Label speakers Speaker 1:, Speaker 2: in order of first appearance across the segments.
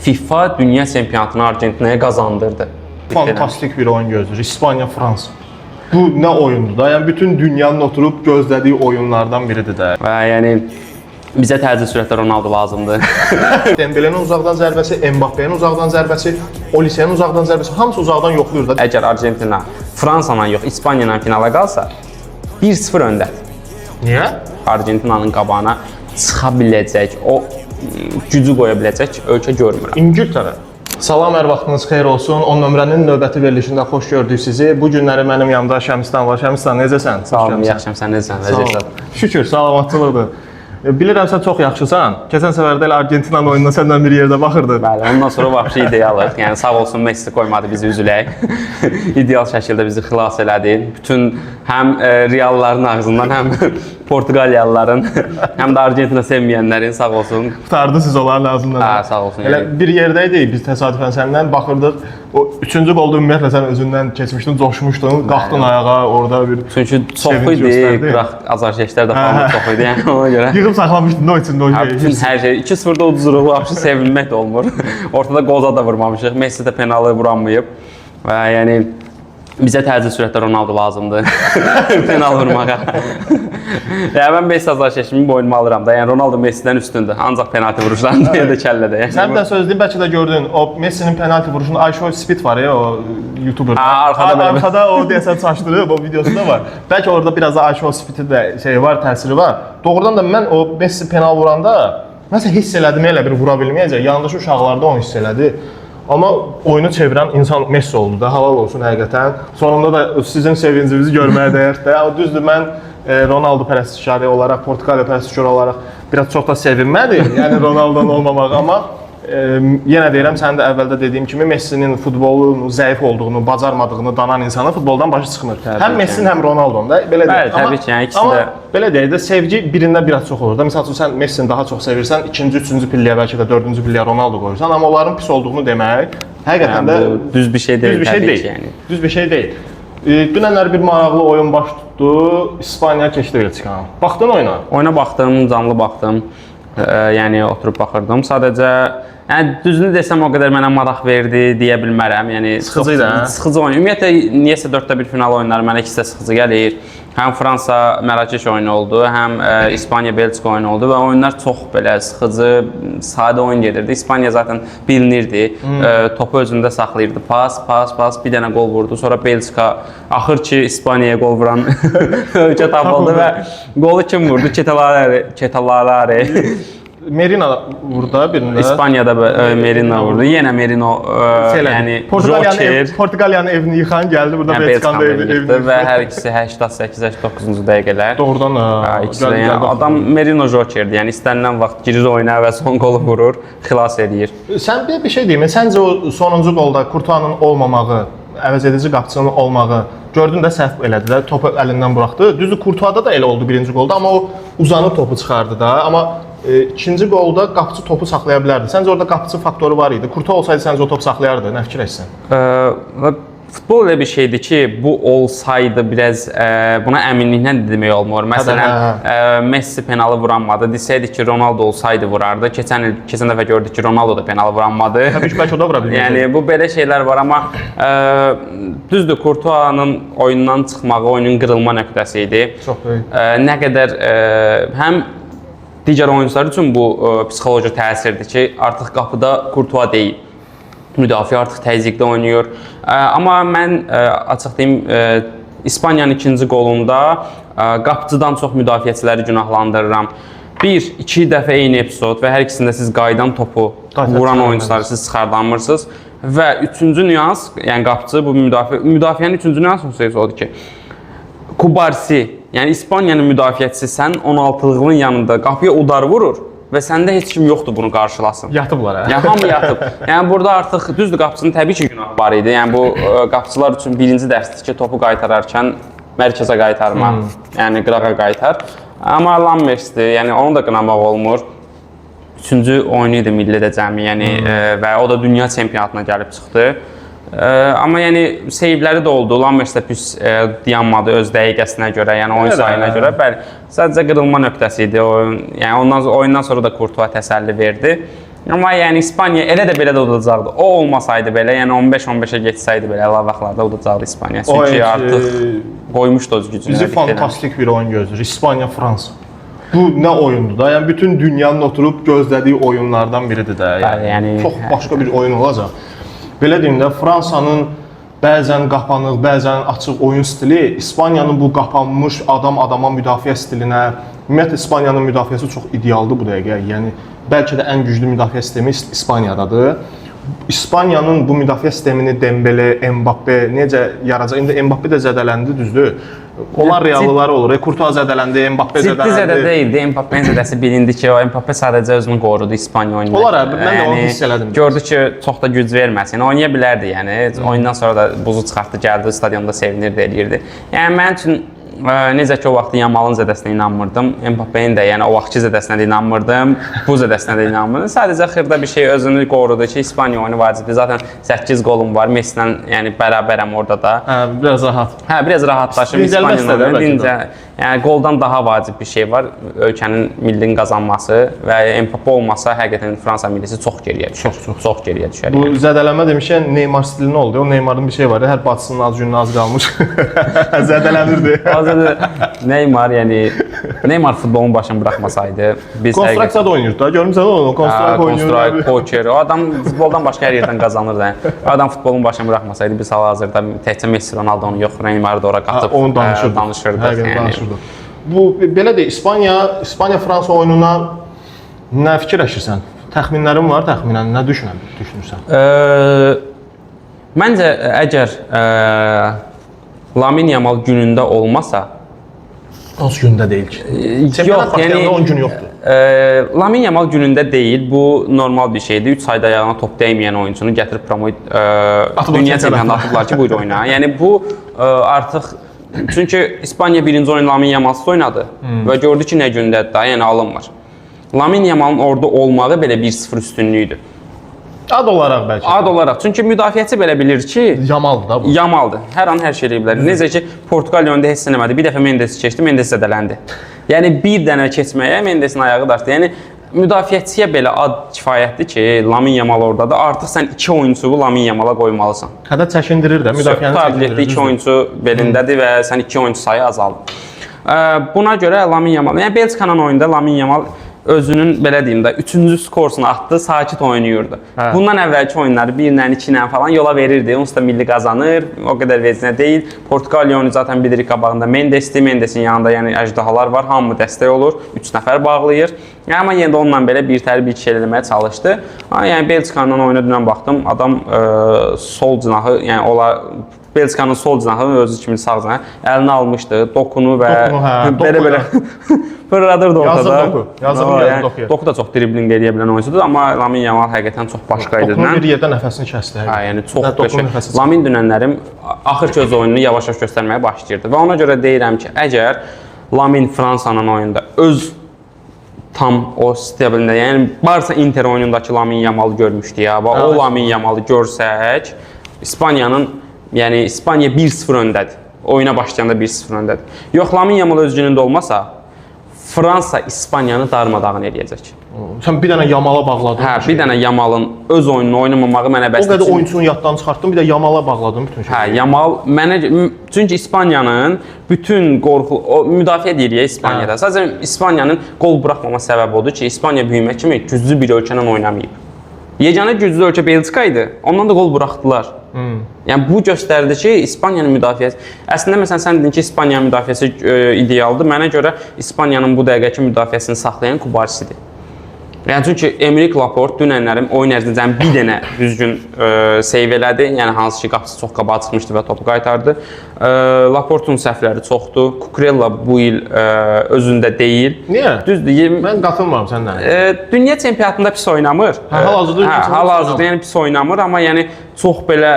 Speaker 1: FIFA Dünya Çempionatını Argentinaya qazandırdı.
Speaker 2: Fantastik bir oyun gözləyir. İspaniya, Fransa. Bu nə oyundur da? Yəni bütün dünyanın oturub gözlədiyi oyunlardan biridir də.
Speaker 1: Və yəni bizə təcil sürətdə Ronaldo lazımdır.
Speaker 2: Dembelenin uzaqdan zərbəsi, Mbappe'nin uzaqdan zərbəsi, Olise'nin uzaqdan zərbəsi, hamısı uzaqdan yoxlayır da.
Speaker 1: Əgər Argentina Fransa ilə yox, İspaniya ilə finala qalsa 1-0 öndədir.
Speaker 2: Niyə?
Speaker 1: Argentinanın qabağına çıxa biləcək, o gücü qoya biləcək ölkə görmürəm.
Speaker 2: İngiltərə. Salam, hər vaxtınız xeyir olsun. 10 nömrənin növbəti verilişində xoş gördük sizi. Bu günləri mənim yanımda Şəmstan var. Şəmstan, necəsən?
Speaker 1: Sağ olun, yaxşıyam. Sən necəsən? Vəziyyət?
Speaker 2: Şükür, salamatçılıqdır. Bilirəm sən çox yaxşısan. Keçən səfər də elə Argentinanın oyununa səndən bir yerdə baxırdıq.
Speaker 1: Bəli, ondan sonra vəbşi idealıq. Yəni sağ olsun Messi qoymadı bizi üzülək. İdeal şəkildə bizi xilas elədi. Bütün həm Reallıların ağzından, həm Portuqaliyalıların, həm də Argentina sevməyənlərin sağ olsun.
Speaker 2: Qurtardı siz onların ağzından.
Speaker 1: Hə, sağ olsun.
Speaker 2: Elə bir yerdə idik biz təsadüfən səndən baxırdıq. O üçüncü qolda ümumiyyətlə sən özündən keçmişdin, coşmuşdun, qalxdın ayağa orada bir
Speaker 1: Çünki çox
Speaker 2: sevinç
Speaker 1: idi,
Speaker 2: göstərdi.
Speaker 1: qıraq azarkeşlər də falan çox idi. Yəni ona görə.
Speaker 2: Yığıb saxlamışdın o içində o
Speaker 1: Hə,
Speaker 2: şeyi.
Speaker 1: bütün hər şey 2-0-da uduzuruq, vəbşi sevinmək də olmur. Ortada qolza da vurmamışıq. Messi də penalı vuranmayıb. Və yəni bizə təcil sürətdə Ronaldo lazımdır. Penal vurmağa. Yəni mən Messi azarkeşimi boynuma alıram da. Yəni Ronaldo Messidən üstündür. Ancaq penalti vuruşlarında ya da kəllədə. Yəni
Speaker 2: Sən də söz deyim, bəlkə də gördün. O Messinin penalti vuruşunu Ayşo Speed var ya, o YouTuber.
Speaker 1: Ha, arxada belə.
Speaker 2: Arxada o deyəsən çaşdırıb, o videosu da var. Bəlkə orada biraz da Ayşo Speed-in də şeyi var, təsiri var. Doğrudan da mən o Messi penal vuranda nəsə hiss elədim elə bir vura bilməyəcək. Yanındakı uşaqlar da onu hiss elədi. Amma oyunu çevirən insan Messi oldu da, halal olsun həqiqətən. Sonunda da sizin sevincinizi görməyə dəyər də. O düzdür, mən Ronaldo pərəstişkarı olaraq, Portuqaliya pərəstişkarı olaraq biraz çox da sevinmədim. Yəni Ronaldo'nun olmamağı, amma yenə deyirəm, sənin də əvvəldə dediyim kimi Messinin futbolun zəif olduğunu, bacarmadığını danan insana futboldan başı çıxmır.
Speaker 1: Təbii
Speaker 2: həm
Speaker 1: ki.
Speaker 2: Messinin, həm Ronaldo'nun da belə deyək.
Speaker 1: Bəli, təbii ki, yəni ikisi
Speaker 2: amma
Speaker 1: də-
Speaker 2: belə deyək də sevgi birində biraz çox olur da. Məsəl üçün sən Messini daha çox sevirsən, ikinci, üçüncü pilləyə bəlkə də dördüncü pilləyə Ronaldo qoyursan, amma onların pis olduğunu demək həqiqətən
Speaker 1: Yəni
Speaker 2: də
Speaker 1: bu düz bir şey deyil,
Speaker 2: düz bir şey
Speaker 1: təbii
Speaker 2: deyil.
Speaker 1: ki, yəni.
Speaker 2: Düz bir şey deyil. Dünənlər bir maraqlı oyun baş tutdu. İspaniya keçdi Belçikanı. Baxdın oyuna?
Speaker 1: Oyuna baxdım, canlı baxdım. Yəni oturub baxırdım. Sadəcə yəni düzünü desəm o qədər mənə maraq verdi deyə bilmərəm. Yəni
Speaker 2: Sıxıcı idi, hə?
Speaker 1: Sıxıcı oyun. Ümumiyyətlə niyəsə 4-də 1 final oyunları mənə ikisi də sıxıcı gəlir. Həm Fransa Mərakeş oyunu oldu, həm İspaniya Belçika oyunu oldu və oyunlar çox belə sıxıcı, sadə oyun gedirdi. İspaniya zaten bilinirdi. Topu özündə saxlayırdı. Pas, pas, pas, bir dənə qol vurdu. Sonra Belçika axır ki İspaniyaya qol vuran ölkə tapıldı və qolu kim vurdu? Ketalare, Ketalare.
Speaker 2: Merino vurdu da birində.
Speaker 1: İspaniyada Merino vurdu. Yenə Merino, yəni
Speaker 2: Portuqaliyanın
Speaker 1: Joker.
Speaker 2: Portuqaliyanın evini yıxan gəldi burada
Speaker 1: Yəni
Speaker 2: Belçikanın
Speaker 1: Belçikanı
Speaker 2: evini,
Speaker 1: yıxdı
Speaker 2: evini
Speaker 1: və hər ikisi 88-89-cu dəqiqələr.
Speaker 2: Doğrudan da.
Speaker 1: Hə, ikisi də yəni adam Merino Jokerdir. Yəni istənilən vaxt girir oyuna və son qolu vurur, xilas eləyir.
Speaker 2: Sən bir şey deyim, səncə o sonuncu qolda Kurtuanın olmamağı, əvəzedici qapıçının olmağı, gördün də səhv elədi də, topu əlindən buraxdı. Düzdür, Kurtuada da elə oldu birinci qolda, amma o uzanıb topu çıxardı da. Amma ikinci qolda qapıçı topu saxlaya bilərdi. Səncə orada qapıçı faktoru var idi? Kurtua olsaydı səncə o top saxlayardı? Nə fikirləşirsən?
Speaker 1: Və futbol elə bir şeydir ki, bu olsaydı biraz buna əminliklə demək olmur. Məsələn, Messi penalı vuranmadı. Desəydik ki, Ronaldo olsaydı vurardı. Keçən il, keçən dəfə gördük ki, Ronaldo da penalı vuranmadı.
Speaker 2: Təbii ki, bəlkə o da vura bilməyəcək.
Speaker 1: Yəni bu belə şeylər var, amma düzdür, Courtois'nın oyundan çıxmağı oyunun qırılma nöqtəsi idi.
Speaker 2: Çox böyük.
Speaker 1: Nə qədər həm digər oyunçular üçün bu psixoloji təsirdir ki, artıq qapıda Courtois deyil. Müdafiə artıq təzyiqdə oynayır. Amma mən açıq deyim, İspaniyanın ikinci qolunda qapıcıdan çox müdafiəçiləri günahlandırıram. Bir, iki dəfə eyni epizod və hər ikisində siz qayıdan topu vuran oyunçuları siz çıxardanmırsınız. Və üçüncü nüans, yəni qapıcı bu müdafiənin üçüncü nüansı odur ki, Kubarsi, yəni İspaniyanın müdafiəçisi sən 16-lığının yanında qapıya udar vurur və səndə heç kim yoxdur bunu qarşılasın.
Speaker 2: Yatıblar hə.
Speaker 1: Yəni hamı yatıb. Yəni burada artıq düzdür, qapıçının təbii ki günahı var idi. Yəni bu qapıçılar üçün birinci dərsdir ki, topu qaytararkən mərkəzə qaytarma, yəni qırağa qaytar. Amma Lammersdir, yəni onu da qınamaq olmur. Üçüncü oyunu idi millidə cəmi, yəni və o da dünya çempionatına gəlib çıxdı. Amma yəni seyvləri də oldu. Lammers də pis dayanmadı öz dəqiqəsinə görə, yəni oyun sayına görə. Bəli, sadəcə qırılma nöqtəsi idi oyun. Yəni ondan oyundan sonra da Courtois təsəlli verdi. Amma yəni İspaniya elə də belə də udacaqdı. O olmasaydı belə, yəni 15-15-ə getsəydi belə əlavə vaxtlarda udacaqdı İspaniya. Çünki artıq qoymuşdu öz gücünü.
Speaker 2: Bizi fantastik bir oyun gözləyir. İspaniya, Fransa. Bu nə oyundur da? Yəni bütün dünyanın oturub gözlədiyi oyunlardan biridir də. Yəni çox başqa bir oyun olacaq. Belə deyim də, Fransanın bəzən qapanıq, bəzən açıq oyun stili İspaniyanın bu qapanmış adam adama müdafiə stilinə, ümumiyyətlə İspaniyanın müdafiəsi çox idealdır bu dəqiqə. Yəni bəlkə də ən güclü müdafiə sistemi İspaniyadadır. İspaniyanın bu müdafiə sistemini Dembele, Mbappe necə yaracaq? İndi Mbappe də zədələndi, düzdür? Onlar reallıları olur. Courtois zədələndi, Mbappe zədələndi.
Speaker 1: Ciddi zədə deyildi. Mbappe'nin zədəsi bilindi ki, o Mbappe sadəcə özünü qorudu İspaniya oyununda.
Speaker 2: Olar, mən də onu hiss elədim.
Speaker 1: Gördü ki, çox da güc verməsin. Oynaya bilərdi yəni. Oyundan sonra da buzu çıxartdı, gəldi, stadionda sevinirdi, eləyirdi. Yəni mənim üçün necə ki o vaxt Yamalın zədəsinə inanmırdım, Mbappe'nin də yəni o vaxtki zədəsinə də inanmırdım, bu zədəsinə də inanmırdım. Sadəcə xırda bir şey özünü qorudu ki, İspaniya oyunu vacibdir. Zaten 8 qolum var, Messi-lə yəni bərabərəm orada da.
Speaker 2: Hə, biraz rahat.
Speaker 1: Hə, biraz rahatlaşım İspaniyanın oyunu. Yəni qoldan daha vacib bir şey var. Ölkənin millinin qazanması və Mbappe olmasa həqiqətən Fransa millisi çox geriyə düşər. Çox geriyə düşər.
Speaker 2: Bu yəni. Zədələnmə demişkən Neymar stili nə oldu? O Neymarın bir şey var, hər bacısının az gününə az qalmış. Zədələnirdi.
Speaker 1: Hazırda Neymar, yəni Neymar futbolun başını buraxmasaydı biz
Speaker 2: Konstraksiyada da oynayırdı da. Görmüsən onu? Konstrak oynayır.
Speaker 1: Konstrak, poker. O adam futboldan başqa hər yerdən qazanırdı. Yəni. O adam futbolun başını buraxmasaydı biz hal-hazırda təkcə Messi, Ronaldo-nu yox, Neymarı da ora qatıb
Speaker 2: onu danışırdıq.
Speaker 1: Danışırdıq. Yəni.
Speaker 2: Danışırdıq. Bu belə də İspaniya Fransa oyununa nə fikirləşirsən? Təxminlərin var, təxminən nə düşünürsən?
Speaker 1: Məncə əgər Lamine Yamal günündə olmasa,
Speaker 2: hansı gündə deyil ki? Çempionat başlayanda 10 gün yoxdur.
Speaker 1: Lamine Yamal günündə deyil, bu normal bir şeydir. 3 ayda ayağına top dəyməyən oyunçunu gətirib dünya çempionatına atıblar ki, buyur oyna. Yəni bu artıq çünki İspaniya birinci oyun Lamine Yamalsız oynadı və gördü ki, nə gündədir daha, yəni alınmır. Lamine Yamalın orada olmağı belə 1-0 üstünlüyüdür.
Speaker 2: Ad olaraq bəlkə.
Speaker 1: Ad olaraq. Çünki müdafiəçi belə bilir ki,
Speaker 2: Yamaldır da bu.
Speaker 1: Yamaldır. Hər an hər şey eləyə bilər. Necə ki, Portuqaliya oyunda heç eləmədi. Bir dəfə Mendes keçdi, Mendes zədələndi. Yəni bir dənə keçməyə Mendesin ayağı daşdı. Yəni müdafiəçiyə belə ad kifayətdir ki, Lamine Yamal oradadır. Artıq sən iki oyunçunu Lamine Yamala qoymalısan.
Speaker 2: Hətta çəkindirir də, müdafiəni çəkindirir.
Speaker 1: İki oyunçu belindədir və sən iki oyunçu sayı azaldır. Buna görə Lamine Yamal, yəni Belçikanın oyunda Lamine Yamal özünün belə deyim də 3-cü skorsunu atdı, sakit oynayırdı.
Speaker 2: Hə.
Speaker 1: Bundan əvvəlki oyunları 1-lə, 2-lə falan yola verirdi. Onsuz da milli qazanır, o qədər vecinə deyil. Portuqaliya oyunu zaten bilirik qabağında Mendesdir, Mendesin yanında yəni əjdahalar var, hamı dəstək olur, 3 nəfər bağlayır. Yəni, amma yenə də onunla belə bir təri bir şey eləməyə çalışdı. Yəni Belçikanın oyuna dünən baxdım, adam sol cinahı, yəni ola Belçikanın sol cinahı özü kimi sağ cinahı əlinə almışdı, dokunu və belə-belə fırladırdı ortada.
Speaker 2: Yazıq Doku. Yazıq
Speaker 1: yəni, Doku. Doku da çox dribling eləyə bilən oyuncudur, amma Lamine Yamal həqiqətən çox başqa idi.
Speaker 2: Dokunun bir yerdə nəfəsini kəsdi.
Speaker 1: Hə, yəni çox qəşəng. Lamine dünənlərim axır ki öz oyununu yavaş-yavaş göstərməyə başlayırdı və ona görə deyirəm ki, əgər Lamine Fransanın oyunda öz tam o stabilində, yəni Barsa Inter oyunundakı Lamine Yamalı görmüşdü ya və o Lamine Yamalı görsək, İspaniyanın, yəni İspaniya 1-0 öndədir. Oyuna başlayanda 1-0 öndədir. Yox, Lamine Yamal öz günündə olmasa, Fransa İspaniyanı darmadağın eləyəcək.
Speaker 2: Sən bir dənə Yamala bağladın.
Speaker 1: Hə, bir dənə Yamalın öz oyununu oynamamağı mənə bəsdir.
Speaker 2: O qədər oyunçunu yaddan çıxartdın, bir də Yamala bağladın bütün şeyi.
Speaker 1: Hə, Yamal mənə çünki İspaniyanın bütün qorxu o müdafiə deyirik İspaniyada. Hə. Sadəcə İspaniyanın qol buraxmama səbəbi odur ki, İspaniya böyümə kimi güclü bir ölkə ilə oynamayıb. Yeganə güclü ölkə Belçika idi. Ondan da qol buraxdılar. Yəni bu göstərdi ki, İspaniyanın müdafiəsi. Əslində məsələn sən dedin ki, İspaniyanın müdafiəsi idealdır. Mənə görə İspaniyanın bu dəqiqəki müdafiəsini saxlayan Kubarsidir. Yəni çünki Emerick Laporte dünənlərim oyun ərzində cəmi bir dənə düzgün seyv elədi. Yəni hansı ki qapısı çox qabağa çıxmışdı və topu qaytardı. Laporte'un səhvləri çoxdur. Cucurella bu il özündə deyil.
Speaker 2: Niyə?
Speaker 1: Düzdür.
Speaker 2: Mən qatılmıram səndən.
Speaker 1: Dünya çempionatında pis oynamır.
Speaker 2: Hə, hal-hazırda
Speaker 1: hal-hazırda yəni pis oynamır, amma yəni çox belə,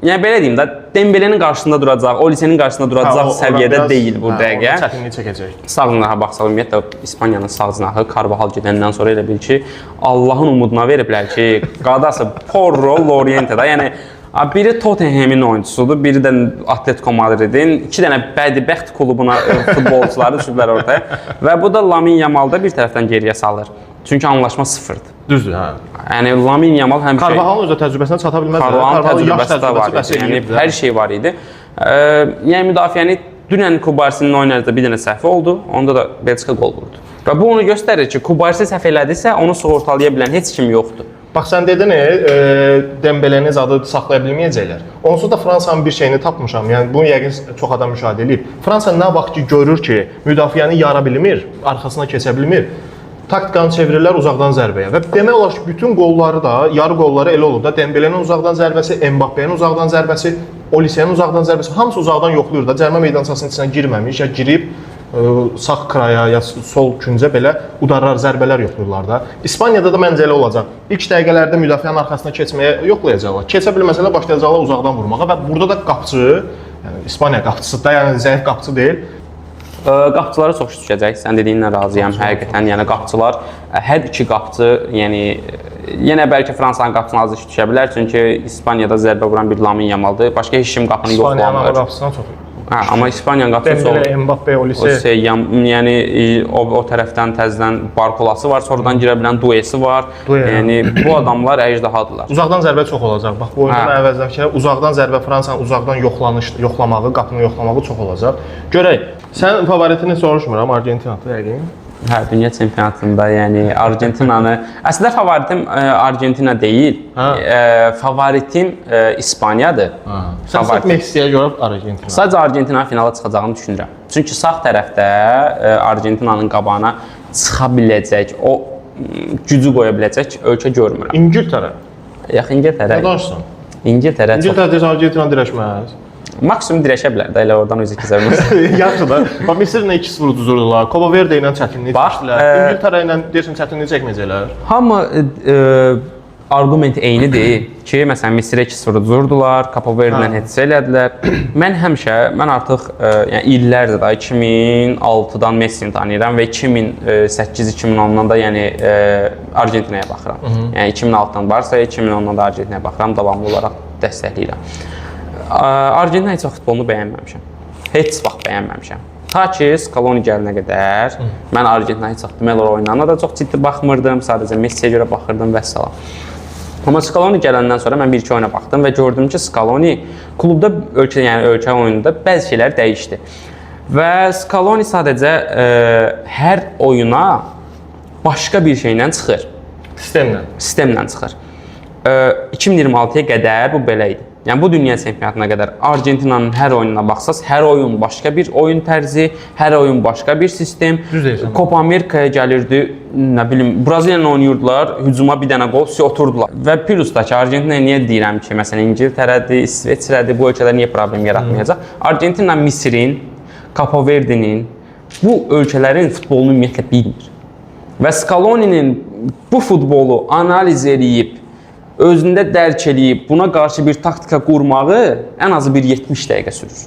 Speaker 1: yəni belə deyim də, Dembelenin qarşısında duracaq, Olisenin qarşısında duracaq səviyyədə deyil bu dəqiqə.
Speaker 2: Çətinlik çəkəcək.
Speaker 1: Sağ cinaha baxsaq, ümumiyyətlə İspaniyanın sağ cinahı Carvajal gedəndən sonra elə bil ki, Allahın umuduna veriblər ki, qadası Porro Loriente'da, yəni biri Tottenham'in oyuncusudur, biri də Atletico Madrid'in. İki dənə bədbəxt klubuna futbolçuları düşüblər ortaya. Və bu da Lamine Yamalda bir tərəfdən geriyə salır. Çünki anlaşma sıfırdır.
Speaker 2: Düzdür, hə.
Speaker 1: Yəni Lamine Yamal həmişə
Speaker 2: Carvajalın özü təcrübəsinə çata bilməz.
Speaker 1: Carvajalın
Speaker 2: yaş
Speaker 1: təcrübəsi də var
Speaker 2: təcrübəsi
Speaker 1: idi.
Speaker 2: bəs
Speaker 1: Yəni
Speaker 2: eləyirdi.
Speaker 1: hər şey var idi. Yəni müdafiəni dünən Kubarsinin oyun ərzində bir dənə səhvi oldu. Onda da Belçika qol vurdu. Və bu onu göstərir ki, Kubarsi səhv elədisə, onu sığortalaya bilən heç kim yoxdur.
Speaker 2: Bax sən dedin, Dembeleni zadı saxlaya bilməyəcəklər. Onsuz da Fransanın bir şeyini tapmışam. Yəni bunu yəqin çox adam müşahidə eləyib. Fransa nə vaxt ki görür ki, müdafiəni yara bilmir, arxasına keçə bilmir, taktikanı çevirirlər uzaqdan zərbəyə və demək olar ki, bütün qolları da, yarı qolları elə olub da Dembelenin uzaqdan zərbəsi, Mbappenin uzaqdan zərbəsi, Olisenin uzaqdan zərbəsi, hamısı uzaqdan yoxlayır da, cərimə meydançasının içinə girməmiş, ya girib sağ kraya ya sol küncə belə udarar zərbələr yoxlayırlar da. İspaniyada da məncə elə olacaq. İlk dəqiqələrdə müdafiənin arxasına keçməyə yoxlayacaqlar. Keçə bilməsələr başlayacaqlar uzaqdan vurmağa və burada da qapıçı, yəni İspaniya qapıçısı da, yəni zəif qapıçı deyil.
Speaker 1: Qapıçılara çox iş düşəcək. Sən dediyinlə razıyam həqiqətən. Yəni qapıçılar, hər iki qapıçı, yəni yenə bəlkə Fransanın qapısına az iş düşə bilər, çünki İspaniyada zərbə vuran bir Lamine Yamaldır. Başqa heç kim qapını
Speaker 2: İspaniyanın amma
Speaker 1: yoxlamır.
Speaker 2: qapısına çox.
Speaker 1: Hə, amma İspaniyanın qapısı çox.
Speaker 2: Dembele, Mbappe,
Speaker 1: O
Speaker 2: Olise.
Speaker 1: şey, yəni o tərəfdən təzədən Barkolası var, sonradan girə bilən Duesi var.
Speaker 2: Due,
Speaker 1: Yəni bu adamlar əjdahadırlar.
Speaker 2: Uzaqdan zərbə çox olacaq. Bax bu oyunda
Speaker 1: Hə.
Speaker 2: mən əvəzdən fikirləşirəm. Uzaqdan zərbə Fransanın uzaqdan yoxlanış, yoxlamağı, qapını yoxlamağı çox olacaq. Görək. Sən favoritini soruşmuram, Argentinadır yəqin.
Speaker 1: Hə, dünya çempionatında, yəni Argentinanı, əslində favoritim Argentina deyil.
Speaker 2: Hə.
Speaker 1: Favoritim İspaniyadır.
Speaker 2: Sən sırf
Speaker 1: Favoritim.
Speaker 2: Messiyə görə Argentina.
Speaker 1: Sadəcə Argentina finala çıxacağını düşünürəm. Çünki sağ tərəfdə Argentinanın qabağına çıxa biləcək, o gücü qoya biləcək ölkə görmürəm.
Speaker 2: İngiltərə.
Speaker 1: Yox, İngiltərə.
Speaker 2: Nə danışırsan?
Speaker 1: İngiltərə çox
Speaker 2: İngiltərə deyirsən Argentina dirəşməz.
Speaker 1: maksimum dirəşə bilər də, elə oradan özü keçə bilməz.
Speaker 2: Yaxşı da. Bax Misirlə 2-0 uduzurdular. Copa Verde ilə çətinlik
Speaker 1: Bax,
Speaker 2: çəkdilər. İngiltərə ilə deyirsən çətinlik çəkməyəcəklər.
Speaker 1: Hamı arqument eynidir ki, məsələn Misirə 2-0 uduzurdular, Capo Verde ilə heç elədilər. Mən həmişə, mən artıq yəni illərdir da 2006-dan Messini tanıyıram və 2008-2010-dan da yəni Argentinaya baxıram. Yəni 2006-dan Barsaya, 2010-dan da Argentinaya baxıram, davamlı olaraq dəstəkləyirəm. Argentina heç vaxt futbolunu bəyənməmişəm. Heç vaxt bəyənməmişəm. Ta ki Scaloni gələnə qədər mən Argentina heç vaxt demək olar oyunlarına da çox ciddi baxmırdım, sadəcə Messiyə görə baxırdım vəssalam. Amma Scaloni gələndən sonra mən bir-iki oyuna baxdım və gördüm ki, Scaloni klubda ölkə, yəni ölkə oyununda bəzi şeylər dəyişdi. Və Scaloni sadəcə hər oyuna başqa bir şeylə çıxır.
Speaker 2: Sistemlə.
Speaker 1: Sistemlə çıxır. 2026-ya qədər bu belə idi. Yəni bu dünya çempionatına qədər Argentinanın hər oyununa baxsaz, hər oyun başqa bir oyun tərzi, hər oyun başqa bir sistem.
Speaker 2: Düz deyirsən.
Speaker 1: Copa Amerikaya gəlirdi, nə bilim, Braziliya ilə oynayırdılar, hücuma bir dənə qol, oturdular. Və plus da ki, Argentinaya niyə deyirəm ki, məsələn İngiltərədir, İsveçrədir, bu ölkələr niyə problem yaratmayacaq? Argentina Misirin, Capo Verde'nin, bu ölkələrin futbolunu ümumiyyətlə bilmir. Və Scaloni'nin bu futbolu analiz eləyib, özündə dərk eləyib, buna qarşı bir taktika qurmağı ən azı bir 70 dəqiqə sürür.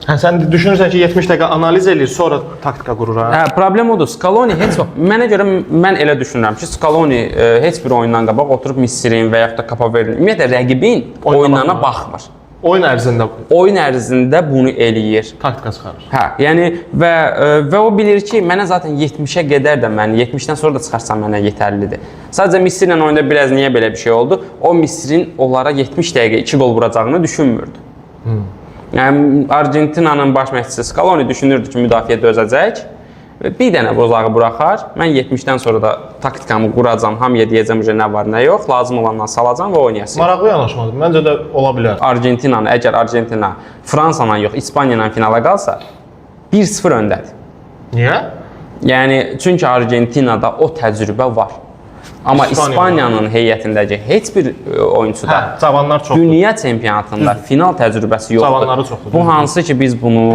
Speaker 2: Hə, sən düşünürsən ki, 70 dəqiqə analiz eləyir, sonra taktika qurur ha?
Speaker 1: Hə, problem odur. Scaloni heç vaxt mənə görə mən elə düşünürəm ki, Scaloni heç bir oyundan qabaq oturub Misirin və yaxud da Capo Verde'nin, ümumiyyətlə rəqibin oyunlarına baxmır.
Speaker 2: Oyun ərzində
Speaker 1: Oyun ərzində bunu eləyir.
Speaker 2: taktika çıxarır.
Speaker 1: Hə, yəni və o bilir ki, mənə zaten 70-ə qədər də mən 70-dən sonra da çıxarsam mənə yetərlidir. Sadəcə Misirlə oyunda biraz niyə belə bir şey oldu? O Misirin onlara 70 dəqiqə 2 qol vuracağını düşünmürdü. Yəni Argentinanın baş məşqçisi Scaloni düşünürdü ki, müdafiə dözəcək və bir dənə uzağı buraxar. Mən 70-dən sonra da taktikamı quracam, hamıya deyəcəm ki, nə var, nə yox, lazım olandan salacam və oynayasın.
Speaker 2: Maraqlı yanaşmadır. Məncə də ola bilər.
Speaker 1: Argentinanı, əgər Argentina Fransa ilə yox, İspaniya ilə finala qalsa 1-0 öndədir.
Speaker 2: Niyə?
Speaker 1: Yəni çünki Argentinada o təcrübə var. Amma İspaniyanın heyətindəki heç bir oyunçuda
Speaker 2: Hə, cavanlar çoxdur.
Speaker 1: Dünya çempionatında final təcrübəsi yoxdur.
Speaker 2: Cavanları çoxdur.
Speaker 1: Bu hansı ki biz bunu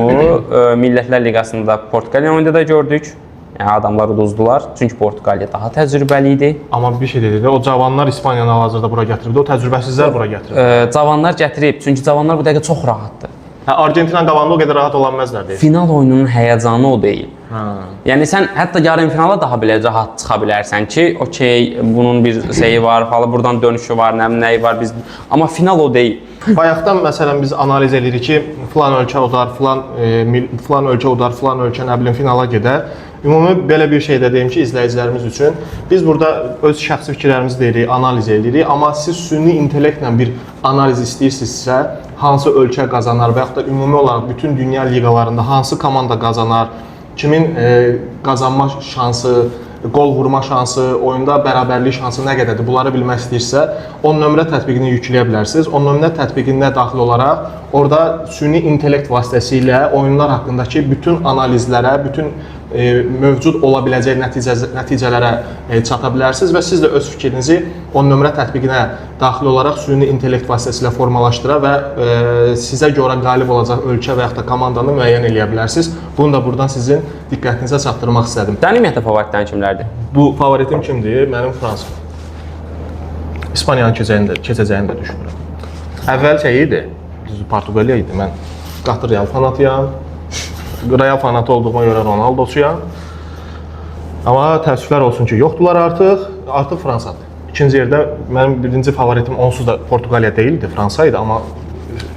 Speaker 1: Millətlər Liqasında Portuqaliya oyunda da gördük. Yəni adamlar uduzdular. Çünki Portuqaliya daha təcrübəli idi.
Speaker 2: Amma bir şey dedi də, o cavanlar İspaniyanı hal-hazırda bura gətiribdi, o təcrübəsizlər bura gətirib.
Speaker 1: Cavanlar gətirib. Çünki cavanlar bu dəqiqə çox rahatdır.
Speaker 2: Hə, Argentina qabağında o qədər rahat ola bilməzlər deyir.
Speaker 1: Final oyununun həyəcanı o deyil.
Speaker 2: Hə.
Speaker 1: Yəni sən hətta yarımfinala daha belə rahat çıxa bilərsən ki, okey, bunun bir şeyi var, falan burdan dönüşü var, nə bilim nəyi var biz. Amma final o deyil.
Speaker 2: Bayaqdan məsələn biz analiz edirik ki, filan ölkə udar, filan filan ölkə udar, filan ölkə nə bilim finala gedər. Ümumi belə bir şey də deyim ki, izləyicilərimiz üçün biz burada öz şəxsi fikirlərimizi deyirik, analiz edirik, amma siz süni intellektlə bir analiz istəyirsinizsə, hansı ölkə qazanar və yaxud da ümumi olaraq bütün dünya liqalarında hansı komanda qazanar, kimin qazanma şansı, qol vurma şansı, oyunda bərabərlik şansı nə qədərdir, bunları bilmək istəyirsə, 10 nömrə tətbiqini yükləyə bilərsiniz. 10 nömrə tətbiqinə daxil olaraq orada süni intellekt vasitəsilə oyunlar haqqındakı bütün analizlərə, bütün mövcud ola biləcək nəticələrə çata bilərsiniz və siz də öz fikrinizi 10 nömrə tətbiqinə daxil olaraq süni intellekt vasitəsilə formalaşdıra və sizə görə qalib olacaq ölkə və yaxud da komandanı müəyyən eləyə bilərsiniz. Bunu da buradan sizin diqqətinizə çatdırmaq istədim.
Speaker 1: Sənin ümumiyyətlə favoritlərin kimlərdir?
Speaker 2: Bu favoritim kimdir? Mənim Fransa. İspaniyanın keçəcəyini də düşünürəm. Əvvəl şey idi, düzdür, Portuqaliya idi. Mən qatı Real fanatıyam. Real fanatı olduğuma görə Ronaldoçuyam. Amma təəssüflər olsun ki, yoxdular artıq. Artıq Fransadır. İkinci yerdə mənim birinci favoritim onsuz da Portuqaliya deyildi, Fransa idi, amma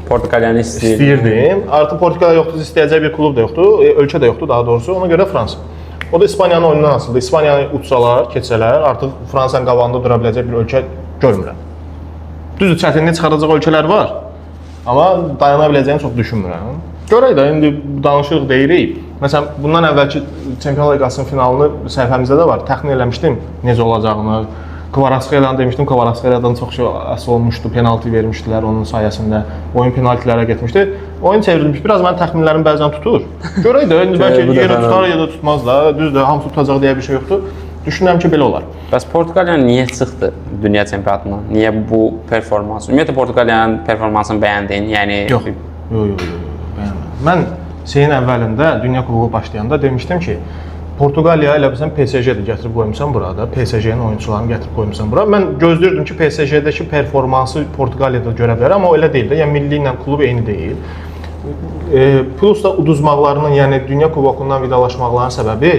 Speaker 1: Portuqaliyanı
Speaker 2: istəyirdim. Artıq Portuqaliya yoxdur, istəyəcək bir klub da yoxdur, ölkə də yoxdur daha doğrusu. Ona görə Fransa. O da İspaniyanın oyunundan asılıdır. İspaniyanı utsalar, keçsələr, artıq Fransanın qabağında dura biləcək bir ölkə görmürəm. Düzdür, çətinlik çıxardacaq ölkələr var, amma dayana biləcəyini çox düşünmürəm. Görək də, indi danışırıq, deyirik. Məsələn, bundan əvvəlki Çempionlar Liqasının finalını səhifəmizdə də var. Təxmin eləmişdim necə olacağını. Kvaratskhelia demişdim, Kvaratskhelia-dan çox şey asılı olmuşdu, penalti vermişdilər onun sayəsində. Oyun penaltilərə getmişdi. Oyun çevrilmiş. Biraz mənim təxminlərim bəzən tutur. Görək də, indi bəlkə yerə tutar ya da tutmaz da. Düzdür, hamısı tutacaq deyə bir şey yoxdur. Düşünürəm ki, belə olar.
Speaker 1: Bəs Portuqaliya niyə çıxdı dünya çempionatına? Niyə bu performans? Ümumiyyətlə Portuqaliyanın performansını bəyəndin? Yəni
Speaker 2: Yox. Yox, bəyənmədim. Mən şeyin əvvəlində Dünya Kuboku başlayanda demişdim ki, Portuqaliya elə bilsən PSG-dir, gətirib qoymusan burada. PSG-nin oyunçularını gətirib qoymusan bura. Mən gözləyirdim ki, PSG-dəki performansı Portuqaliyada görə bilər, amma o elə deyil də. Yəni milli ilə klub eyni deyil. Plus da uduzmaqlarının, yəni Dünya Kubokundan vidalaşmaqlarının səbəbi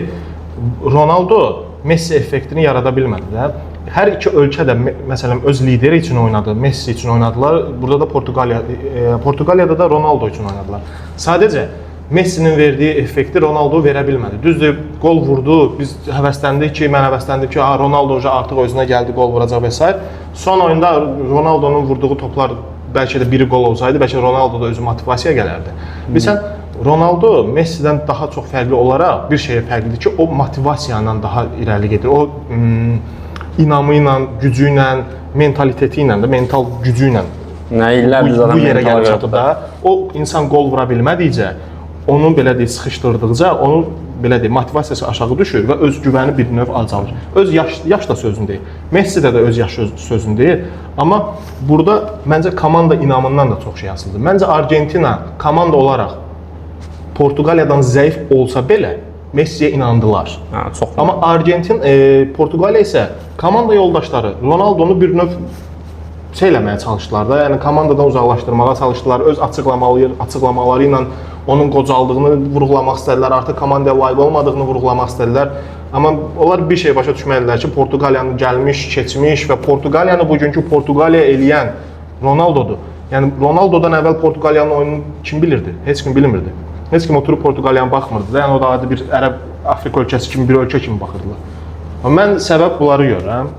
Speaker 2: Ronaldo Messi effektini yarada bilmədi də. Hər iki ölkə də məsələn öz lideri üçün oynadı, Messi üçün oynadılar. Burada da Portuqaliya, Portuqaliyada da Ronaldo üçün oynadılar. Sadəcə Messinin verdiyi effekti Ronaldo verə bilmədi. Düzdür, qol vurdu, biz həvəsləndik ki, mən həvəsləndim ki, ha Ronaldo artıq özünə gəldi, qol vuracaq və s. Son oyunda Ronaldonun vurduğu toplar bəlkə də biri qol olsaydı, bəlkə Ronaldo da özü motivasiya gələrdi. Bilirsən, Ronaldo Messidən daha çox fərqli olaraq bir şeyə fərqlidir ki, o motivasiya ilə daha irəli gedir. O inamı ilə, gücü ilə, mentaliteti ilə də, mental gücü ilə
Speaker 1: nə illərdir zaten
Speaker 2: bu yerə gəlib çatıb da. O insan qol vura bilmədikcə, onun belə deyək sıxışdırdıqca, onun belə deyək motivasiyası aşağı düşür və özgüvəni bir növ azalır. Öz yaş da sözünü deyir. Messidə də öz yaşı sözünü deyir. Amma burada məncə komanda inamından da çox şey asılıdır. Məncə Argentina komanda olaraq Portuqaliyadan zəif olsa belə Messiyə inandılar.
Speaker 1: Ha, çox.
Speaker 2: Amma Argentin, Portuqaliya isə komanda yoldaşları Ronaldonu bir növ şey eləməyə çalışdılar da, yəni komandadan uzaqlaşdırmağa çalışdılar. Öz açıqlamaları ilə onun qocaldığını vurğulamaq istədilər, artıq komandaya layiq olmadığını vurğulamaq istədilər. Amma onlar bir şey başa düşmədilər ki, Portuqaliyanın gəlmiş, keçmiş və Portuqaliyanı bugünkü Portuqaliya eləyən Ronaldodur. Yəni Ronaldodan əvvəl Portuqaliyanın oyununu kim bilirdi? Heç kim bilmirdi. Heç kim oturub Portuqaliyaya baxmırdı da. Yəni o da adi bir ərəb Afrika ölkəsi kimi bir ölkə kimi baxırdılar. Amma mən səbəb bunları görürəm.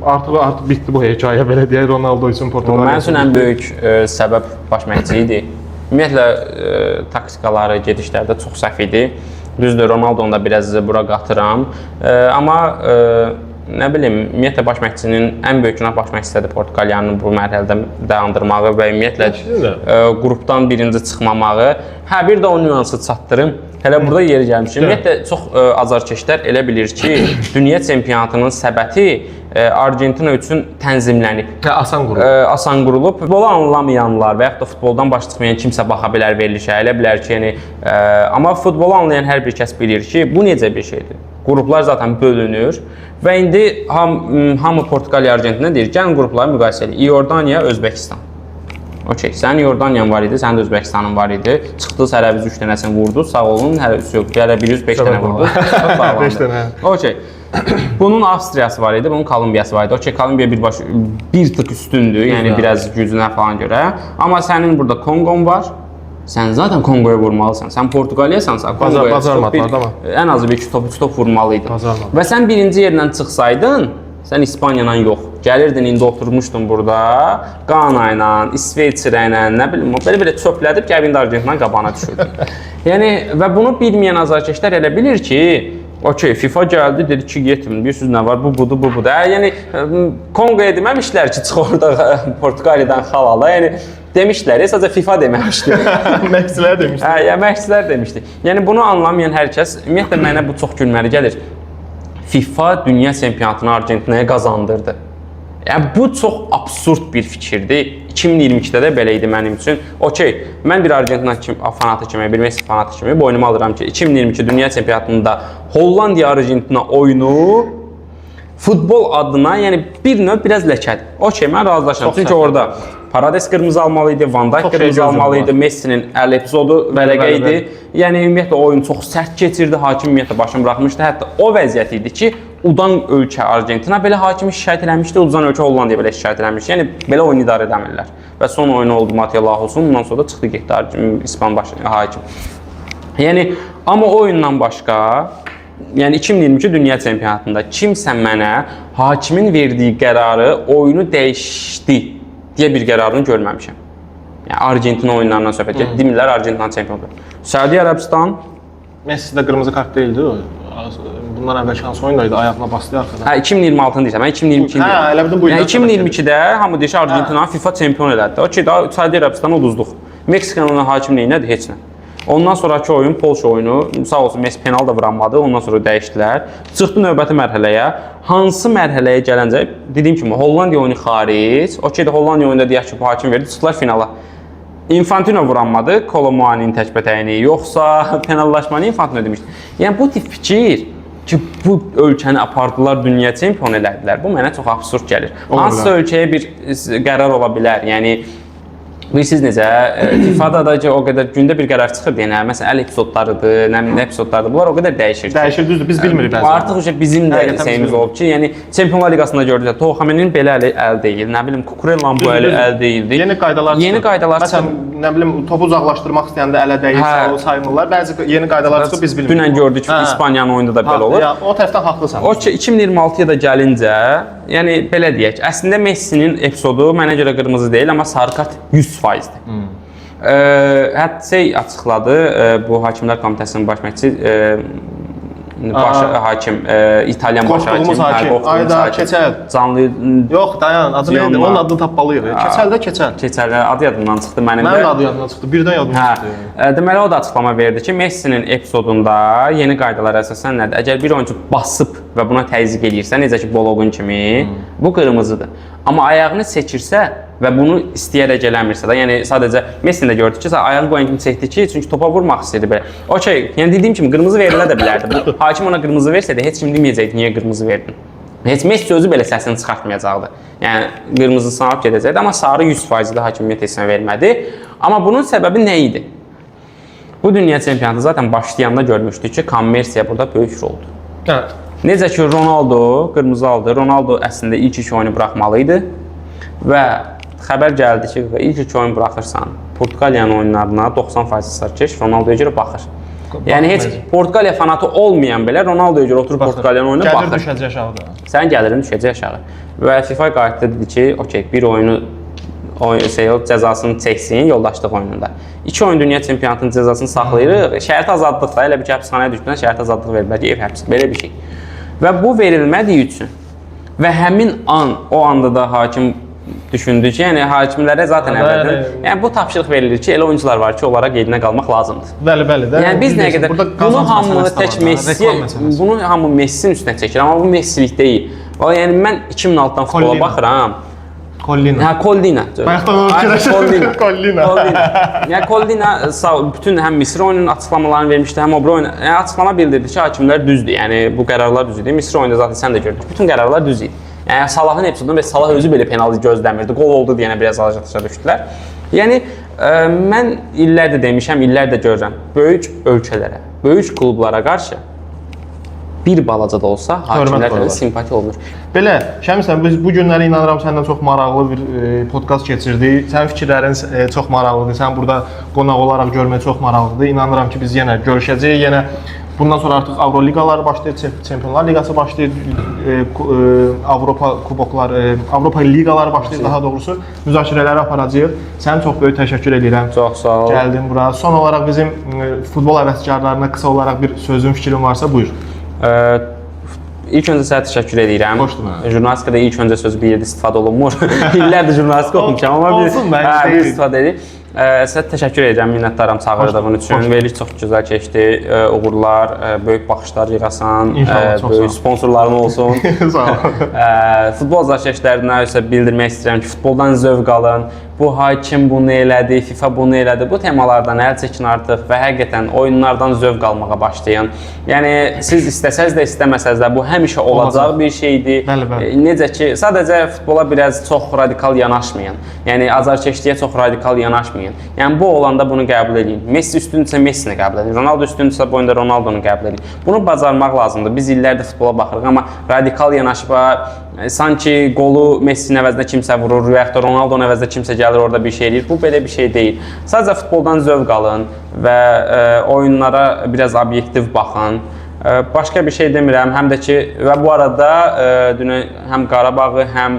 Speaker 2: Artıq bitdi bu hekayə, belə deyək, Ronaldo üçün Portuqaliya.
Speaker 1: Mənim üçün ən böyük səbəb baş məşqçi idi. Ümumiyyətlə taktikaları, gedişlərdə çox səhv idi. Düzdür, Ronaldonu da biraz bura qatıram. Amma nə bilim, ümumiyyətlə baş məşqçinin ən böyük günah baş məşqçisidir Portuqaliyanın bu mərhələdə dayandırmağı və ümumiyyətlə qrupdan birinci çıxmamağı. Hə, bir də o nüansı çatdırım. Hələ burada yeri gəlmişəm. Ümumiyyətlə çox azarkeşlər elə bilir ki, dünya çempionatının səbəti Argentina üçün tənzimlənib.
Speaker 2: Asan qurulub.
Speaker 1: Asan qurulub. Futbolu anlamayanlar və yaxud da futboldan baş çıxmayan kimsə baxa bilər verilişə, elə bilər ki, yəni amma futbolu anlayan hər bir kəs bilir ki, bu necə bir şeydir. Qruplar zaten bölünür və indi hamı Portuqaliya, Argentina deyir. Gəlin qrupları müqayisə edək. İordaniya, Özbəkistan. Okey, sənin Yordaniyan var idi, sənin də Özbəkistanın var idi. Çıxdınız hər əviz 3 dənəsini vurdu. Sağ olun, hələ yox, hələ 105 dənə vurdu.
Speaker 2: 5 dənə.
Speaker 1: Okey. Bunun Avstriyası var idi, bunun Kolumbiyası var idi. Okey, Kolumbiya birbaşa bir tık üstündür, yəni biraz gücünə falan görə. Amma sənin burada Konqon var. Sən zaten Konqoya vurmalısan. Sən Portuqaliyasansa Konqoya
Speaker 2: bacarmadılar da amma.
Speaker 1: Ən azı bir iki top, üç top vurmalıydın.
Speaker 2: Bacarmadılar.
Speaker 1: Və sən birinci yerdən çıxsaydın, sən İspaniyadan yox. Gəlirdin indi oturmuşdun burada, Qana ilə, İsveçrə ilə, nə bilim, belə-belə çöplədib gəlib Argentinanın qabağına düşürdün. Yəni və bunu bilməyən azarkeşlər elə bilir ki, okey, FIFA gəldi, dedi ki, yetim, bilirsiniz nə var, bu budur, bu budur. Yəni Konqoya deməmişlər ki, çıx orada Portuqaliyadan xal al. Yəni demişlər, sadəcə FIFA deməmişdi.
Speaker 2: Məşqçilər demişdi.
Speaker 1: Hə, ya məşqçilər demişdi. Yəni bunu anlamayan hər kəs, ümumiyyətlə mənə bu çox gülməli gəlir. FIFA dünya çempionatını Argentinaya qazandırdı. Yəni bu çox absurd bir fikirdir. 2022-də də belə idi mənim üçün. Okey, mən bir Argentina fanatı kimi, bir Messi fanatı kimi boynuma alıram ki, 2022 dünya çempionatında Hollandiya Argentina oyunu futbol adına, yəni bir növ biraz ləkədir. Okey, mən razılaşıram.
Speaker 2: Çox
Speaker 1: Çünki
Speaker 2: səhv.
Speaker 1: orada Parades qırmızı almalı idi, Van Dijk
Speaker 2: Çox şey
Speaker 1: qırmızı
Speaker 2: gözüm
Speaker 1: almalı
Speaker 2: var.
Speaker 1: idi, Messinin əl epizodu vərəqə
Speaker 2: Bəli,
Speaker 1: idi.
Speaker 2: bəli.
Speaker 1: Yəni ümumiyyətlə oyun çox sərt keçirdi, hakim ümumiyyətlə başını buraxmışdı. Hətta o vəziyyət idi ki, udan ölkə Argentina belə hakimi şikayət eləmişdi, udan ölkə Hollandiya belə şikayət eləmişdi. Yəni belə oyunu idarə edəmirlər. Və son oyunu oldu Mateo Lahosun, bundan sonra da çıxdı getdi İspan baş hakim. Yəni amma o oyundan başqa, yəni 2022 dünya çempionatında kimsə mənə hakimin verdiyi qərarı oyunu dəyişdi deyə bir qərarını görməmişəm. Yəni Argentina oyunlarından söhbət gedir. Demirlər Argentina çempionudur. Səudiyyə Ərəbistan
Speaker 2: Messi də qırmızı kart deyildi o. Bundan əvvəlki hansı oyunda idi? Ayağına bastı arxadan.
Speaker 1: Hə 2026-nı deyirsən, mən 2022-ni
Speaker 2: Hə,
Speaker 1: deyirəm.
Speaker 2: elə bildim bu
Speaker 1: Yəni
Speaker 2: ildən söhbət
Speaker 1: 2022-də hamı deyir ki, Argentina FIFA çempion elədi. Okey, daha Səudiyyə Ərəbistanı uduzduq. Meksikanın hakim neylədi? Heç nə. Ondan sonrakı oyun Polşa oyunu, sağ olsun Messi penal da vuranmadı. Ondan sonra dəyişdilər. Çıxdı növbəti mərhələyə. Hansı mərhələyə gələncə, dediyim kimi Hollandiya oyunu xaric. Okey də Hollandiya oyunda deyək ki, bu hakim verdi, çıxdılar finala. Infantino vuranmadı, Kolomuani'nin təkbətəyini, yoxsa penallaşmanı Infantino demişdi. Yəni bu tip fikir ki, bu ölkəni apardılar, dünya çempionu elədilər. Bu mənə çox absurd gəlir.
Speaker 2: Ola
Speaker 1: Hansısa
Speaker 2: bilər.
Speaker 1: ölkəyə bir qərar ola bilər. Yəni bilirsiniz necə, FIFA-da da ki, o qədər gündə bir qərar çıxırdı. Yəni məsələn əl epizodlarıdır, nə bilim epizodlardır. Bunlar o qədər dəyişir ki.
Speaker 2: Dəyişir, düzdür, biz bilmirik bəzən.
Speaker 1: Artıq uşaq bizim də
Speaker 2: Həqiqətən biz
Speaker 1: şeyimiz
Speaker 2: bilmirik.
Speaker 1: olub ki, yəni Çempionlar Liqasında gördük. Toxamenin belə əli əl deyil, nə bilim Kukurellanın bu əli
Speaker 2: Düzdür,
Speaker 1: əl deyildi.
Speaker 2: Yeni qaydalar çıxır.
Speaker 1: Yeni qaydalar
Speaker 2: Məsələn,
Speaker 1: çıxır.
Speaker 2: nə bilim topu uzaqlaşdırmaq istəyəndə ələ dəyirsə,
Speaker 1: Hə.
Speaker 2: o saymırlar. Bəzi yeni qaydalar çıxır, biz bilmirik.
Speaker 1: Dünən gördük ki,
Speaker 2: Hə.
Speaker 1: İspaniyanın oyunda da belə olur.
Speaker 2: Ya, o tərəfdən haqlısan.
Speaker 1: O ki 2026-ya da gəlincə, yəni belə deyək, əslində Messinin epizodu mənə görə qırmızı deyil, amma sarı kart 100%-dir. Hətta şey açıqladı, bu Hakimlər Komitəsinin baş məşqçisi baş hakim, İtalyan baş hakim,
Speaker 2: Qorxduğumuz hakim.
Speaker 1: hə, qorxduğumuz
Speaker 2: Ayda,
Speaker 1: hakim.
Speaker 2: keçəl.
Speaker 1: Canlı
Speaker 2: Yox, dayan, adı nə idi?
Speaker 1: Gianna.
Speaker 2: Onun adını tapmalıyıq. Keçəl də keçəl.
Speaker 1: keçəl, adı yadımdan çıxdı mənim də.
Speaker 2: Mənim də adı yadımdan çıxdı. Birdən yadımdan
Speaker 1: Hə,
Speaker 2: çıxdı.
Speaker 1: deməli o da açıqlama verdi ki, Messinin epizodunda yeni qaydalara əsasən nədir? Əgər bir oyunçu basıb və buna təzyiq eləyirsə, necə ki Boloqun kimi, bu qırmızıdır. Amma ayağını çəkirsə və bunu istəyərək eləmirsə də, yəni sadəcə Messini də gördük ki, ayağını qoyan kimi çəkdi ki, çünki topa vurmaq istəyirdi belə. Okey, yəni dediyim kimi qırmızı verilə də bilərdi. Bu hakim ona qırmızı versəydi heç kim deməyəcəkdi niyə qırmızı verdin. Heç Messi özü belə səsini çıxartmayacaqdı. Yəni qırmızısını alıb gedəcəkdi, amma sarı 100% də hakimiyyət heç nə vermədi. Amma bunun səbəbi nə idi? Bu dünya çempionatı zaten başlayanda görmüşdük ki, kommersiya burada böyük roldur.
Speaker 2: Hə.
Speaker 1: Necə ki Ronaldo qırmızı aldı. Ronaldo əslində ilk iki oyunu buraxmalı idi və xəbər gəldi ki, ilk iki oyun buraxırsan, Portuqaliyanın oyunlarına 90% sarkeş Ronaldoya görə baxır. Yəni heç Portuqaliya fanatı olmayan belə Ronaldoya görə oturub Portuqaliyanın oyununa
Speaker 2: Gəlir
Speaker 1: baxır.
Speaker 2: düşəcək aşağıda.
Speaker 1: Sənin gəlirin düşəcək aşağı. Və FIFA qayıtdı dedi ki, okey, bir oyunu cəzasını çəksin yoldaşlıq oyununda. İki oyun dünya çempionatının cəzasını saxlayırıq. Şərt azadlıq da elə bir ki, həbsxanaya düşdülər, şərt azadlıq verdilər ki, ev həbsi, belə bir şey. Və bu verilmədiyi üçün və həmin an, o anda da hakim düşündü ki, yəni hakimlərə zaten əvvəldən, yəni bu tapşırıq verilir ki, elə oyuncular var ki, onlara qeydinə qalmaq lazımdır.
Speaker 2: Bəli, bəli də.
Speaker 1: Yəni biz nə qədər
Speaker 2: Burada
Speaker 1: bunu
Speaker 2: qazanc
Speaker 1: hamı
Speaker 2: məsələsi də
Speaker 1: tək
Speaker 2: var da,
Speaker 1: Messi,
Speaker 2: reklam məsələsi.
Speaker 1: bunu hamı Messinin üstünə çəkir, amma bu Messilik deyil. Vallahi yəni mən 2006-dan futbola
Speaker 2: Collina.
Speaker 1: baxıram.
Speaker 2: Collina.
Speaker 1: Hə, Collina.
Speaker 2: Bayaqdan onu fikirləşirdim.
Speaker 1: Collina.
Speaker 2: Collina.
Speaker 1: Collina. Yəni Collina sağ bütün həm Misir oyununun açıqlamalarını vermişdi, həm o biri oyun. Yəni açıqlama bildirdi ki, hakimlər düzdür. Yəni bu qərarlar düz idi. Misir oyunda zaten sən də gördün. Bütün qərarlar düz idi. Yəni Salahın epizodunda və Salah özü belə penaltı gözləmirdi. Qol oldu deyənə biraz ajiotaja düşdülər. Yəni mən illərdir demişəm, illərdir görürəm. Böyük ölkələrə, böyük klublara qarşı bir balaca da olsa hakimlər
Speaker 2: qoyurlar.
Speaker 1: simpatiya olunur.
Speaker 2: Belə, Şəmsən, biz bu günləri inanıram səndən çox maraqlı bir podkast keçirdik. Sənin fikirlərin çox maraqlıdır. Sən burada qonaq olaraq görmək çox maraqlıdır. İnanıram ki, biz yenə görüşəcəyik. Yenə bundan sonra artıq Avroliqalar başlayır, Çempionlar Liqası başlayır, Avropa kubokları, Avropa liqaları başlayır daha doğrusu. Müzakirələri aparacağıq. Sənə çox böyük təşəkkür edirəm.
Speaker 1: Çox sağ ol.
Speaker 2: Gəldin bura. Son olaraq bizim futbol həvəskarlarına qısa olaraq bir sözün, fikrin varsa buyur.
Speaker 1: İlk öncə sənə təşəkkür edirəm.
Speaker 2: Xoşdur mənə.
Speaker 1: Jurnalistikada ilk öncə sözü bir yerdə istifadə olunmur. İllərdir jurnalistika oxumuşam, amma bir,
Speaker 2: Olsun, mən
Speaker 1: hə, bir
Speaker 2: deyil.
Speaker 1: istifadə edirik. Sizə təşəkkür edirəm, minnətdaram çağırdığın üçün.
Speaker 2: Xoşdur.
Speaker 1: Veriliş çox gözəl keçdi. Uğurlar, böyük baxışlar yığasan,
Speaker 2: İnşallah, çox sağ ol.
Speaker 1: böyük sponsorların olsun.
Speaker 2: Sağ ol.
Speaker 1: Futbol azarkeşlərinə isə bildirmək istəyirəm ki, futboldan zövq alın. Bu hakim bunu elədi, FIFA bunu elədi. Bu temalardan əl çəkin artıq və həqiqətən oyunlardan zövq almağa başlayın. Yəni siz istəsəz də istəməsəz də bu həmişə olacaq
Speaker 2: Olacaq.
Speaker 1: bir şeydir.
Speaker 2: Bəli, bəli.
Speaker 1: Necə ki, sadəcə futbola biraz çox radikal yanaşmayın. Yəni azarkeşliyə çox radikal yanaşmayın. Yəni bu olanda bunu qəbul eləyin. Messi üstündürsə Messini qəbul eləyin. Ronaldo üstündürsə bu oyunda Ronaldonu qəbul eləyin. Bunu bacarmaq lazımdır. Biz illərdir futbola baxırıq, amma radikal yanaşıb sanki qolu Messinin əvəzinə kimsə vurur və yaxud da Ronaldonun əvəzinə kimsə gəlir orada bir şey eləyir. Bu belə bir şey deyil. Sadəcə futboldan zövq alın və oyunlara biraz obyektiv baxın. Başqa bir şey demirəm. Həm də ki və bu arada dünən həm Qarabağı, həm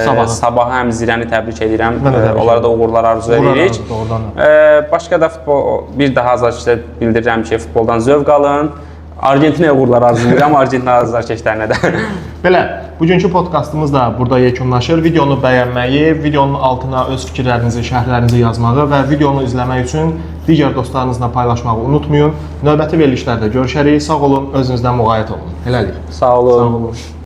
Speaker 2: Sabahı.
Speaker 1: Sabahı, həm Zirəni təbrik edirəm.
Speaker 2: Mən də təbrik
Speaker 1: Onlara da uğurlar arzu
Speaker 2: Uğurlar
Speaker 1: edirik.
Speaker 2: arzu, doğrudan da.
Speaker 1: Başqa da futbol bir daha azarkeşlərə bildirirəm ki, futboldan zövq alın. Argentinaya uğurlar arzulayıram, Argentina azarkeşlərinə də.
Speaker 2: Belə, bugünkü podkastımız da burada yekunlaşır. Videonu bəyənməyi, videonun altına öz fikirlərinizi, şərhlərinizi yazmağı və videonu izləmək üçün digər dostlarınızla paylaşmağı unutmayın. Növbəti verilişlərdə görüşərik. Sağ olun, özünüzdən müğayət olun. Hələlik.
Speaker 1: Sağ olun.
Speaker 2: Sağ olun.